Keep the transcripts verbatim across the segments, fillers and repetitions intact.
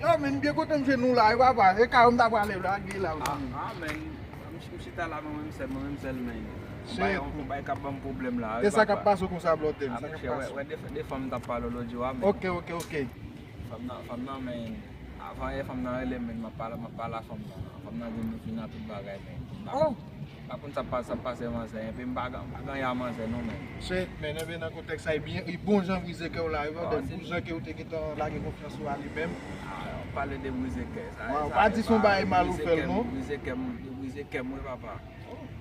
Yo, men, m byen kontan m jwenn nou la, wi, papa. E ka yo m ta prale la, gen la, wi. Ah, ah, men, m, m chita la, mwen menm sèl, mwen menm sèl, men. Yon bagay, yon bagay k ap ban m pwoblèm la, wi, papa. E sa k ap pase w konsa, blòtè m? Sa k ap pase w? Wè, de, de fanm m t ap pale w lòt jou a, men. Ok, ok, ok. Fanm nan, fanm nan, men, avan yè fanm nan rele m, men, m ap pale, m ap pale a fanm nan. Fanm nan di m li fini ak tout bagay, men. Oh! Pa konn sa pa, sa pase manzè, epi m pa, m pa gen anyen a manzè non, men. Shit, men, enben nan kontèks sa, e byen, e bon jan brize kè w la, wi, brother, pou jan ke w te gentan lage konfyans ou a li menm. Ah, pale de brize kè, sa, sa, pa di se yon bagay mal ou fè l, non. Brize kè m, brize kè m, wi, papa.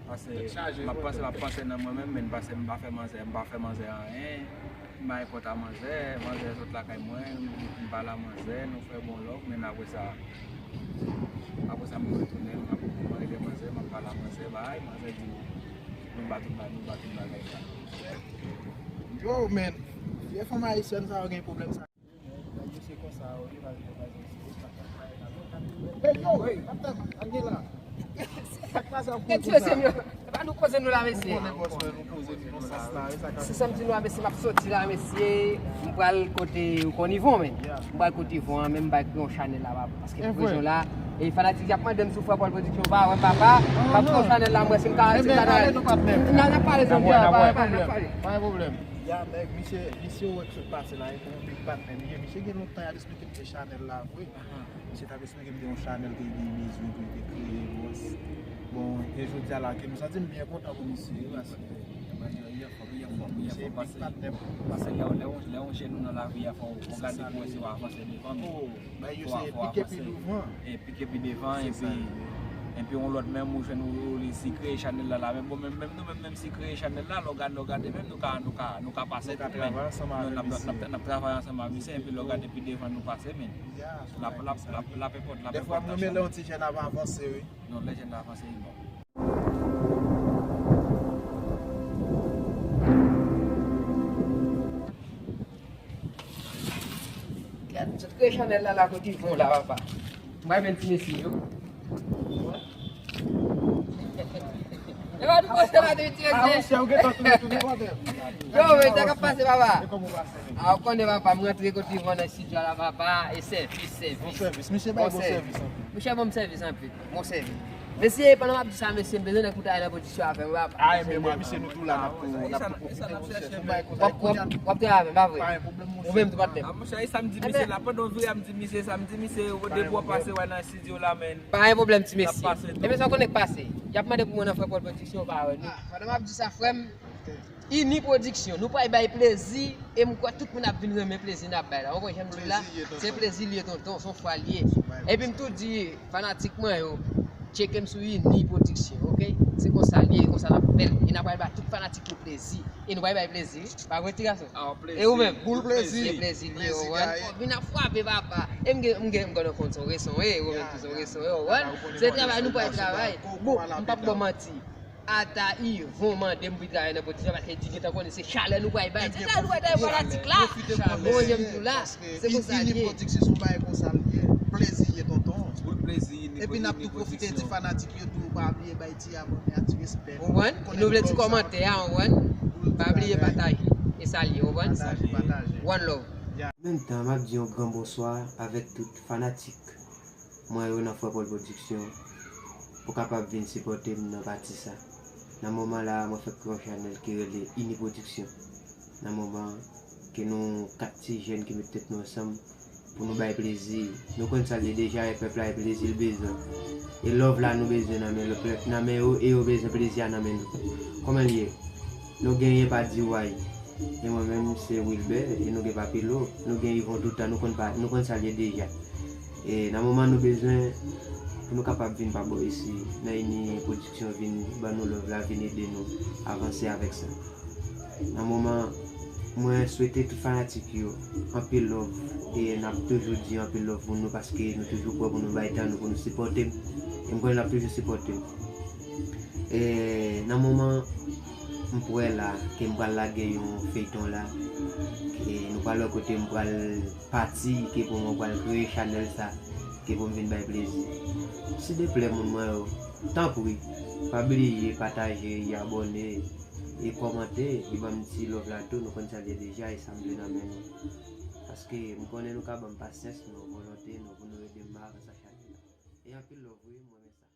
Paske m ap panse, m ap panse nan mwen menm, men paske m pa fè manzè, m pa fè manzè anyen. M bay kont a manzè, manzè sot lakay mwen, m pale a manzè, nou fè bon love, men apre sa, apre sa m retounen, m ap, m ap rele manzè, m ap pale a manzè, bay, manzè di nou, nou ba tout bagay, nou ba tout bagay sa. Yo, men, vye fanm ayisyèn sa yo gen pwoblèm sa. Yo se konsa yo ye, pa vin pa vin. Hey, yo, hey, kaptèn, al gen la. Sa k pase ap koze konsa? Gen ti mesye, yo. Epa nou poze nou la, mesye. Ou konnen bòs mwen, nou poze nou nan sans la, wi, sa k ap. Se sa m di nou a, mesye, m ap soti la, mesye. M pral kote ou konn Yvon, men. Yeah. M pral kote Yvon an, men m bay yon chanèl la, papa. Paske pou rezon la, e fanatik y ap mande m sou Frè Paul Production, pa wè m, papa. M ap pran chanèl la, m wè si m ka, si m ka. Ebyen, ale nou patnè. N a, n a pale jodi a, papa, n a pale. Pa gen pwoblèm. Ya, nèg, misye, misye wè k sot pase la, e pou yon big patnè li ye. Misye gen lontan y ap eksplike m de chanèl la vre. Misye t ap eksplike m de yon chanèl ke li te bezwen pou li te kreye, bòs. Bon, e jodi a la, ke m santi m byen kontan pou misye, wi, paske misye e big patnè m. Paske lè, lè, lè yon jèn ou nan lavi a, fò w gade pou wè si w avanse devan, men fò w avanse. E pike pi devan, epi, epi yon lòt menm ou jwenn ou, ou li si kreye chanèl la, la menm, bon, menm, menm nou menm, menm si kreye chanèl la, lè w gade, lè w gade menm, nou ka, nou ka, nou ka pase tout, men n ap, n ap, n ap travay ansanm ak misye, epi lè w gade pi devan nou pase, men l ap, l ap, l ap, l ap enpòte, l ap enpòte. Dèfwa m renmen lè yon ti jèn ap avanse, wi. Non, lè jèn nan avanse, li bon. Gad, sot kreye chanèl la, la kote Yvon la, papa. M renmen ti mesye yo. E pa nou poste la de ti mesye. Ah, monchè, ou gentan tounen, tounen, brother. Yo, men sa k ap pase, papa? E kòman w pase? Ah, ou konnen, papa, m rantre kote Yvon nan estidyo la, papa, e sèvis, sèvis. Bon sèvis, misye bay bon sèvis anpil. Misye ban m sèvis anpil. Bon sèvis. Mesye, pandan m ap di sa, mesye, m bezwen nèg pou travay nan pwodiksyon avè m, wi, papa. Ah, enben, mwen, misye, nou tou la, n ap tou, n ap tou koute, monchè. Sou bagay konsa, w ap, w ap, w ap travay avè m, pa vre? Pa gen pwoblèm, monchè. Ou menm tou, patnè. Ah, monchè, e sa m di misye la, pandan w vire a, m di misye sa, m di misye, ou depi w ap pase, w al nan estidyo la, men. Pa gen pwoblèm, ti mesye. Ebyen, sa w konnen k pase? Y ap mande pou mwen nan Frè Paul Production, ou pa wè, non. Ah, pandan m ap di sa, frè m, Ini Production, nou pral bay plezi, e m kwè tout moun ap vin renmen plezi n ap bay la. Ou konprann jan m di w la? Se plezi l ye, tonton, se yon fwa l ye. Epi m tou di fanatik mwen yo, tcheke m sou Ini Production, oke? Se konsa l ye, e konsa n ap fè l. E n ap pral ba tout fanatik yo plezi. E nou pral bay plezi, wi. Pa vre, ti gason? E ou menm? Boul plezi. Se plezi l ye, ou konprann? Vin ap frape, papa. E m gen, m gen, m gen konn se yon reson, wi. Ou menm tou se yon reson, wi, ou konprann? Se travay nou pral travay. Bon, m p ap ba w manti. Ata Yvon mande m pou l travay nan pwodiksyon, paske li gentan konnen se chalè nou pral bay. Se chalè nou pral bay fanatik la. Bon, jan m di w la, se konsa l ye. Ini Production se yon bagay konsa l ye. Plezi ye, tonton. Boul plezi, Ini Production. Epi n ap tou pwofite di fanatik yo tou, pa bliye bay ti abòne a, ti respè. Ou konprann? Nou vle ti kòmantè a, ou konprann? Pa bliye pataje. E sa l ye, ou konprann? Pataje, pataje. One love. An menm tan, m ap di yon gran bonswa avèk tout fanatik mwen yo nan Frè Paul Production pou kapab vin sipòte m nan pati sa. Nan moman la, mwen fèk kreye yon chanèl ki rele Ini Production. Nan moman ke nou kat ti jèn ki met tèt nou ansanm pou nou bay plezi. Nou konn sa l ye deja, e pèp la e plezi l bezwen. E love la nou bezwen nan men lòt pèp, nan men yo, e yo bezwen plezi a nan men nou. Kòman l ye? Nou genyen pa D Y. E mwen menm se Wilbert, e nou gen Papilo, nou gen Yvon toutan, nou konn pa, nou konn sa l ye deja. E nan moman nou bezwen pou nou kapab vin pa bò isi, nan Ini Production vin ban nou love la, vin ede nou avanse avèk sa. Nan moman, mwen swete tout fanatik yo anpil love, e n ap toujou di anpil love pou nou paske nou toujou prè pou nou bay tan nou, pou nou sipòte m. E m konnen n ap toujou sipòte m. E nan moman m prè la, ke m pral lage yon feyton la, ke nou pral wè kote m pral pati, ke pou mwen pral kreye chanèl sa, ke pou m vin bay plezi. Sideplè moun mwen yo, tanpri, pa bliye pataje, e abòne, e kòmante, e ban m ti love la tou, nou konn sa l ye deja, e sa m vle nan men nou. Paske m konnen nou ka ban m pasyans nou, volonte nou, pou nou ede m avanse ak chanèl la. E anpil love wi, m renmen sa.